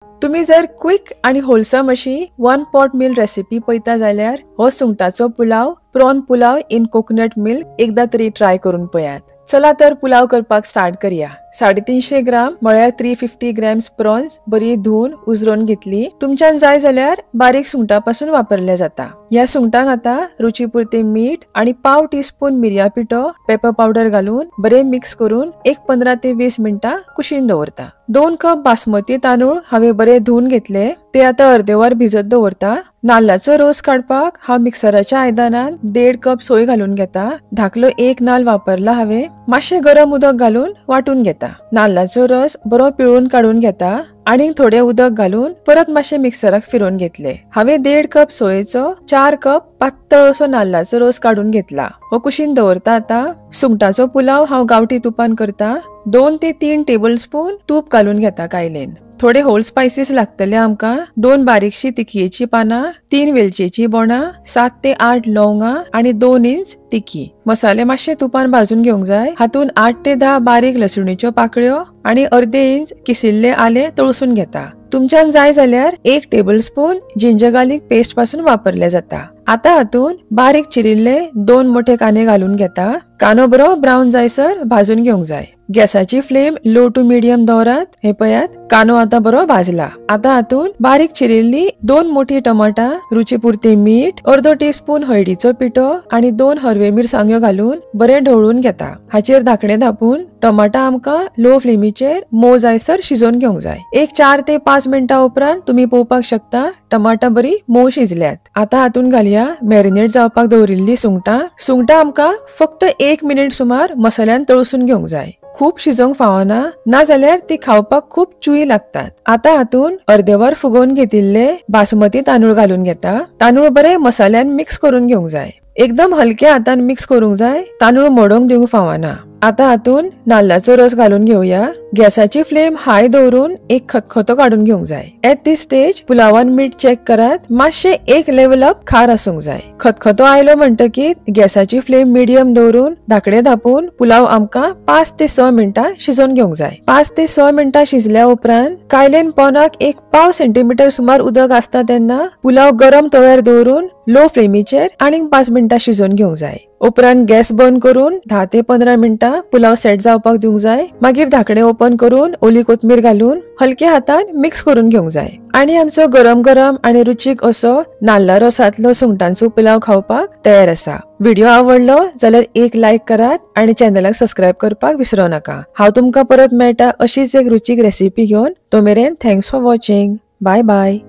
तुम्ही जर क्विक आणि होलसम अशी वन पॉट मील रेसिपी पळयता जाल्यार हो सुंगटाचो pulao, prawn pulao in coconut milk एकदा तरी ट्राय करून पळयात। चला तर पुलाव करपाक स्टार्ट करया। 350 ग्राम म्हळ्यार 350 ग्रॅम्स प्रॉन्स बरी धुवन उजरोवन घेतली। तुमच्यान जाय जाल्यार बारीक सुंगटा पासून वापरले जाता। ह्या सुंगटांक आता रुची पुरते मीठ आणि पाव टीस्पून मिरया पिठो, पेपर पावडर घालून बरे मिक्स करून एक 15 ते 20 मिनटां कुशीन दवरता। 2 कप बासमती तांदूळ हांवें बरे धुवन घेतले, ते आता अर्दे वर भिजत दवरता। नाल्लाचो रोस काडपाक हांव मिक्सराच्या आयदनान 1.5 कप सोय घालून घेता। धाकलो एक नाल्ल वापरला हांवें। मातशें गरम उदक घालून वाटून घेता। नाल्लाचो रस बरो पिळून काडून घेता आनी थोडे उदक घालून परत मातशें मिक्सराक फिरोवन घेतले। हांवें 1.5 कप सोयेचो 4 कप पातळ असो नाल्लाचो रोस काडून घेतला, हो कुशीन दवरता। आता सुंगटाचो पुलाव हांव गावठी तुपान करता। 2 ते 3 टेबलस्पून तूप घालून घेता कायलेन। थोडे होल स्पायसीस लागतले आमकां। 2 बारीकशी तिखयेची पानां, 3 वेलचेची बोणां, 7 ते 8 लवंगां आनी 2 इंच तिखी। मसाले मातशे तुपान भाजून घेवंक जाय। हातून 8 ते 10 बारीक लसुणीच्यो पाकळ्यो आनी अर्दे इंच किसिल्ले आले तळसून घेता। तुमच्यान जाय जाल्यार 1 टेबलस्पून जिंजर गार्लिक पेस्ट पासून वापरले जाता। आता हातून बारीक चिरिल्ले 2 मोठे कांदे घालून घेता। कांदो बरो ब्रावन जायसर भाजून घेवंक जाय। गॅसाची फ्लेम लो टू मिडियम दवरात। हे पळयात, कांदो आता बरो भाजला। आता हातून बारीक चिरिल्ली 2 मोठी टमाटा, रुची पुरते मीठ, अर्दो टीस्पून हळदीचो पिठो आनी 2 हरवे मिरसांग्यो घालून बरे ढवळून घेता। हाचेर धाकणे धापून टमाटा आमकां लो फ्लेमीचेर मोव जायसर शिजोवन घेवंक जाय। एक 4 ते 5 मिनटां उपरांत तुमी पळोवपाक शकता टमाटा बरी मोव शिजल्यात। आता हातून घालया मॅरिनेट जावपाक दवरिल्ली सुंगटां। सुंगटां आमकां फक्त 1 मिनिट सुमार मसाल्यान तळसून घेवंक जाय। खूप शिजोवंक फावना, ना जाल्यार ती खावपाक खूप चुई लागतात। आता हातून अर्देवर फुगोवन घेतिल्ले बासमती तांदूळ घालून घेता। तांदूळ बरे मसाल्यान मिक्स करून घेवंक जाय। एकदम हलक्या हातान मिक्स करूंक जाय, तांदूळ मोडोवंक दिवंक फावना। आता हातून नाल्लाचो रस घालून घेवया। गॅसाची फ्लेम हाय दवरून एक खतखतो काडून घेवंक जाय। एट this stage पुलावान मीठ चेक करात, मातशें एक लेवल अप खार आसूंक जाय। खतखतो आयलो म्हणटकीत गॅसाची फ्लेम मिडियम दवरून धाकणे धापून पुलाव आमकां 5 ते 6 मिनटां शिजोवन घेवंक जाय। 5 ते 6 मिनटां शिजल्या उपरांत कायलेन पोनाक एक 1.5 सेंटीमीटर सुमार उदक आसता तेन्ना पुलाव गरम तव्यार दवरून लो फ्लेमीचेर आनीक 5 मिनटां शिजोवन घेवंक जाय। उपरांत गॅस बंद करून 10 ते 15 मिनटां पुलाव सेट जावपाक दिवंक जाय। मागीर धाकणे ओपन करून ओली कोथमीर घालून हलक्या हातान मिक्स करून घेवंक जाय आनी आमचो गरम गरम आनी रुचीक असो नाल्ला रोसांतलो सुंगटांचो पुलाव खावपाक तयार आसा। व्हिडिओ आवडलो जाल्यार एक लायक करात आनी चॅनलाक सबस्क्रायब करपाक विसरो नाका। हांव तुमकां परत मेळटा अशीच एक रुचीक रेसिपी घेवन। तो मेरेन thanks for watching. Bye bye.